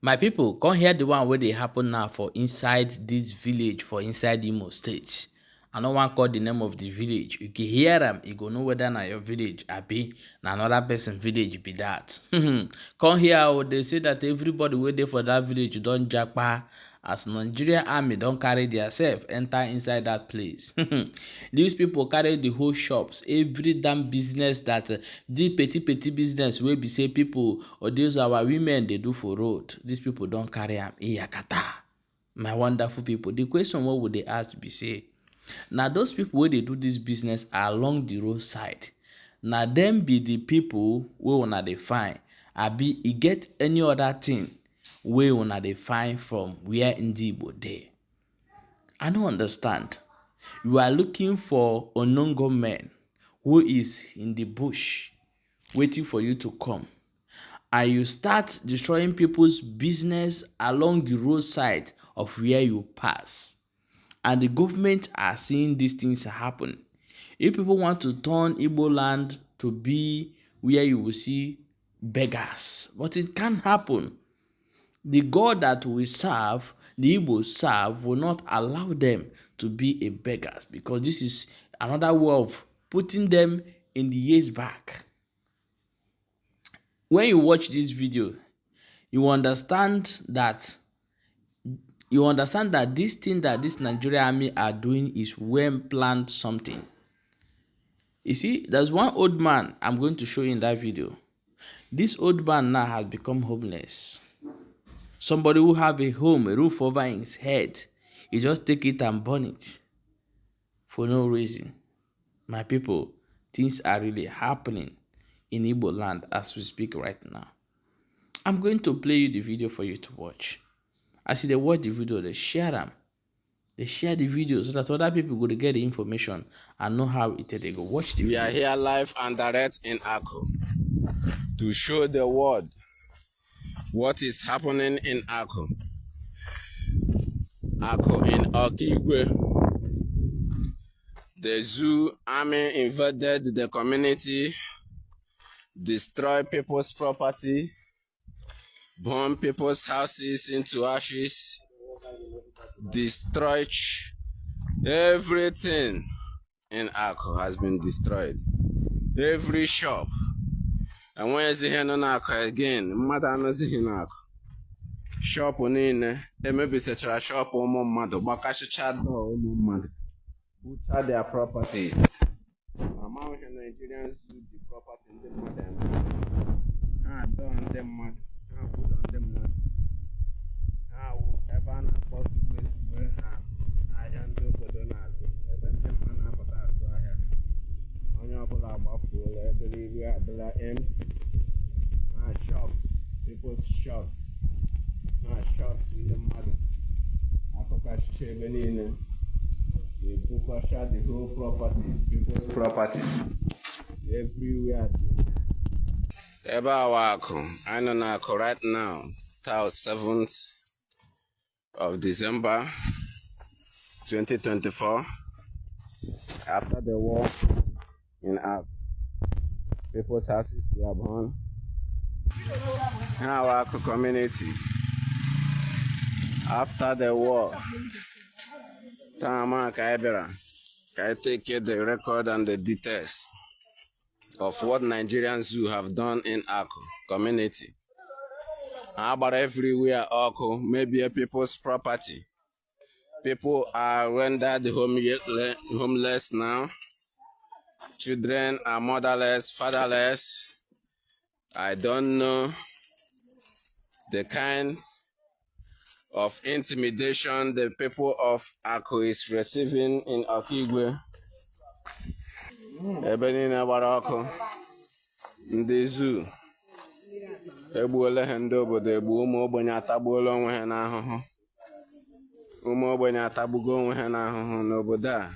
My people, come hear the one wey dey happen now for inside this village for inside Imo State. I no wan call the name of the village. You can hear am, you go know whether na your village abi na another person village be that. Come hear o, they say that everybody wey dey for that village don japa as Nigeria army don carry theirself enter inside that place. These people carry the whole shops, every damn business that the petty petty business wey be say people or those our women dey do for road. These people don carry am iyakata. My wonderful people, the question wey we dey ask be say, na those people wey dey do this business along the roadside, na dem be the people wey una dey find, abi e get any other thing wey una dey find from where Ndi Igbo dey? I no understand. You are looking for unknown gunmen who is in the bush waiting for you to come, and you start destroying people's business along the roadside of where you pass. And the government are seeing these things happen. If people want to turn Igbo land to be where you will see beggars, but it can't happen. The God that we serve, the Igbo serve, will not allow them to be a beggars, because this is another way of putting them in the years back. When you watch this video, you understand that this thing that this Nigerian army are doing is well planned something. You see, there's one old man I'm going to show you in that video. This old man now has become homeless. Somebody who have a home, a roof over his head, he just take it and burn it for no reason. My people, things are really happening in Igbo land as we speak right now. I'm going to play you the video for you to watch. As they watch the video, they share them. They share the video so that other people go to get the information and know how it they go watch the video. We are here live and direct in Aku to show the world what is happening in Aku. Aku in Okigwe. The Zoo army invaded the community, destroyed people's property, burn people's houses into ashes, destroyed everything in Aku has been destroyed. Every shop. And when is here no Aku again? Mmadụ anọzighị n'Aku. Shop niile emebisichara shop ụmụ mmadụ, gbakasịcha door ụmụ mmadụ, butcher their properties. Amaghị ihe Nigerian Zoo ji property ndị mmadụ eme. Ha adọọ ndị mmadụ, ha ụlọ ndị mmadụ, ha wụ ebe a na-akpọ zugbe zugbe na ahịa ndị obodo na-azụ, ebe ndị mmadụ na-apụta azụ ahịa. Onye ọbụla agbafuola, ebe niile adịla empty. Ha shops, people's shops, ha shops ndị mmadụ akụkasịcha ebe niile, ebukọcha the whole properties, people's property everywhere. Ebe awa Aku, anyị nọ n'Aku right now, taa 7th of December 2024. After the war in Aku, people's houses were burned. Our Aku community, after the war, taa ka anyị bịara ka anyị take the record and the details of what Nigerian Zoo have done in Aku community. Ha gbara everywhere ọkụ, mebie people's property. People are rendered homeless now. Children are motherless, fatherless. I don't know the kind of intimidation the people of Aku is receiving in Okigwe. Ebe niile gbara ọkụ. Ndị zoo egbuola ha, ndị obodo egbu, ụmụ ogbenye atagbuola onwe ha n'ahụhụ. Ụmụ ogbenye atagbugo onwe ha n'ahụhụ n'obodo a.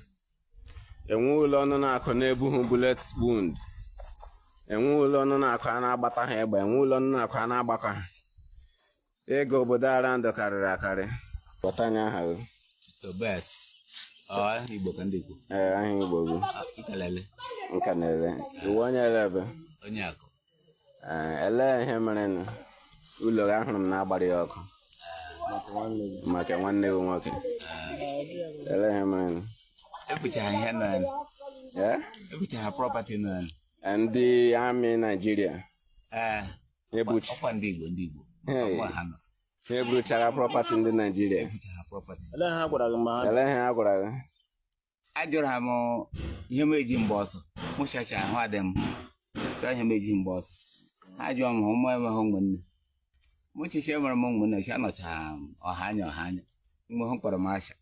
Enwe ụlọ ọnụ na-akụ na-ebughị bullet wound. Enwe ụlọ ọnụ na-akụ a na-agbata ha egbe. Enwe ụlọ ọnụ na-akụ a na-agbakọ ha. Ego obodo arandụ karịrị akarị. Kpọta anyị aha gị. Tobias. Ọ aha Igbo ka ndị Igbo. Ee, aha Igbo gị. Nkalele. Nka na-ele. Iwu onye ele ebe? Onye Akụ. Ee, elee ihe merenụ? Ụlọ gị ahụrụ m na agbara ya ọkụ maka nwanne gị nwoke. Ele ihe mere? Ebuchaghị ihe nọ ya. Eh? Ebuchaghị property nọ ya. Ndị amị Naijiria Ee. ebuchi Ọkwa ndị Igbo, ndị Igbo. Hey. Ọkwa ha nọ. Ha eburuchara property ndị Naijiria. Ebuchaghị property. Ele ihe ha gwara gị? Ajụrụ ha m ihe m eji mgbe ọsọ. Mụ chacha ahụ adị m. Chọọ ihe m eji mgbe ọsọ. Ha jụọ m ụmụ enweghị ụmụnne. Mụ chiche nwere m ụmụnne chi anọcha ọha anya ọha anya. Mgbe ha kpọrọ m asha.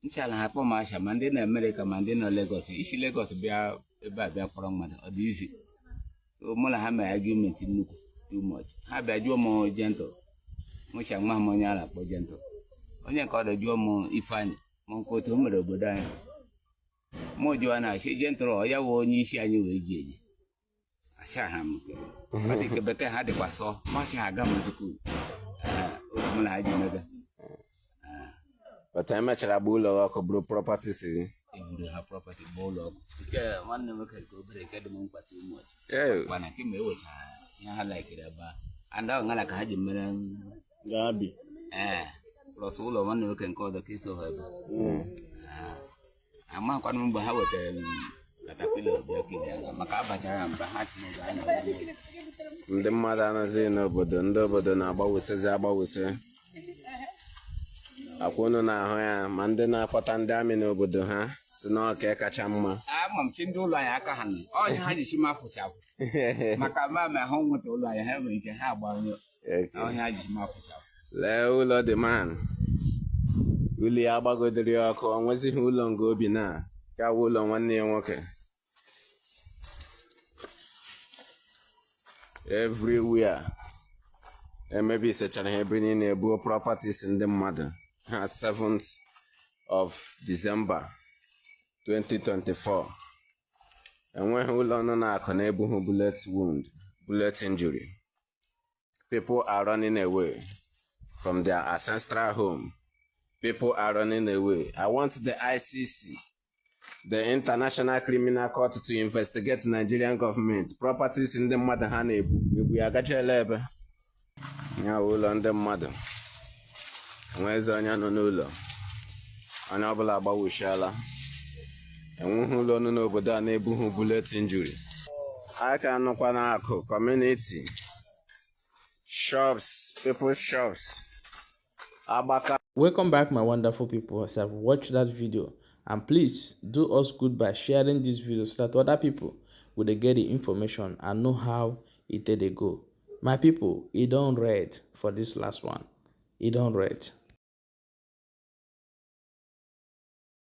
Nchala ha kpọ m asha ma ndị na Amerịka ma ndị nọ Legọs. Isi Legọs bịa ebe a bịa kpọrọ mmadụ ọ dị izi. So mụ na ha mere argument nnukwu too much. Ha bịa jụọ m gentle. Mụ cha nwa m onye a na-akpọ gentle. Onye nke ọdọ jụọ m Ifeanyị ma nke otu o mere obodo anyị. Mụ jụọ na achị gentle ọ ya wụ onye isi anyị wee ji eji. Acha ha m nke. Ọ dị ka bekee ha dịkwa sọ machi ha aga m skuul. Otu mụ na ha ji mebe. But emechara gba ụlọ gị ọkụ bụrụ properties gị. Eburu ha property gba ụlọ ọkụ. Nke nwanne m nwoke nke obere nke dị m mkpa too much. Ee. Kwana kemgbe e wechara ihe ha laikiri ebe a. And ọ ngala ka ha ji mere Gabi. Ee, plus ụlọ nwanne nwoke nke ọdọ ka iso ha ebe. Amakwanụ m mgbe ha wetara m katapila bịa kilie nga maka abachara mba ha tinye anya. Ndị mmadụ anọzighị n'obodo, ndị obodo na-agbawụsịzi agbawụsị. Akwa unu na-ahụ ya ma ndị na-akpọta ndị amị n'obodo ha si n'ọka kacha mma. Ama m chi ndị ụlọ anyị aka ha nọ. Ọnya ha ji chi m afụchafụ. Maka ma ma ha nweta ụlọ anyị ha nwere ike ha agbanye. Ọnya ha ji chi m afụchafụ. Lee ụlọ dị man. Ụlọ ya gbagodoro ya ọkụ, ọ nwezighị ụlọ nga obi na ya wụ ụlọ nwanne ya nwoke. Everywhere emebisechara ha ebe niile, ebuo properties ndị mmadụ ha. 7th of December 2024, enweghị ụlọ nọ n'akụ na-ebughị bullet wound, bullet injury. People are running away from their ancestral home. People are running away. I want the ICC, the International Criminal Court, to investigate Nigerian government. Properties ndị mmadụ ha na-ebu ebu ya agachala ebe ya wụ ụlọ ndị mmadụ. Enwezi onye nọ n'ụlọ, onye ọbụla agbawushiala. Enweghị ụlọ nọ n'obodo a na-ebughị bullet injury. Aka nọkwa n'akụ community shops, people shops agbaka. Welcome back, my wonderful people. As I've watched that video, and please do us good by sharing this video so that other people will dey get the information and know how it take dey go. My people, e don red for this last one. E don red.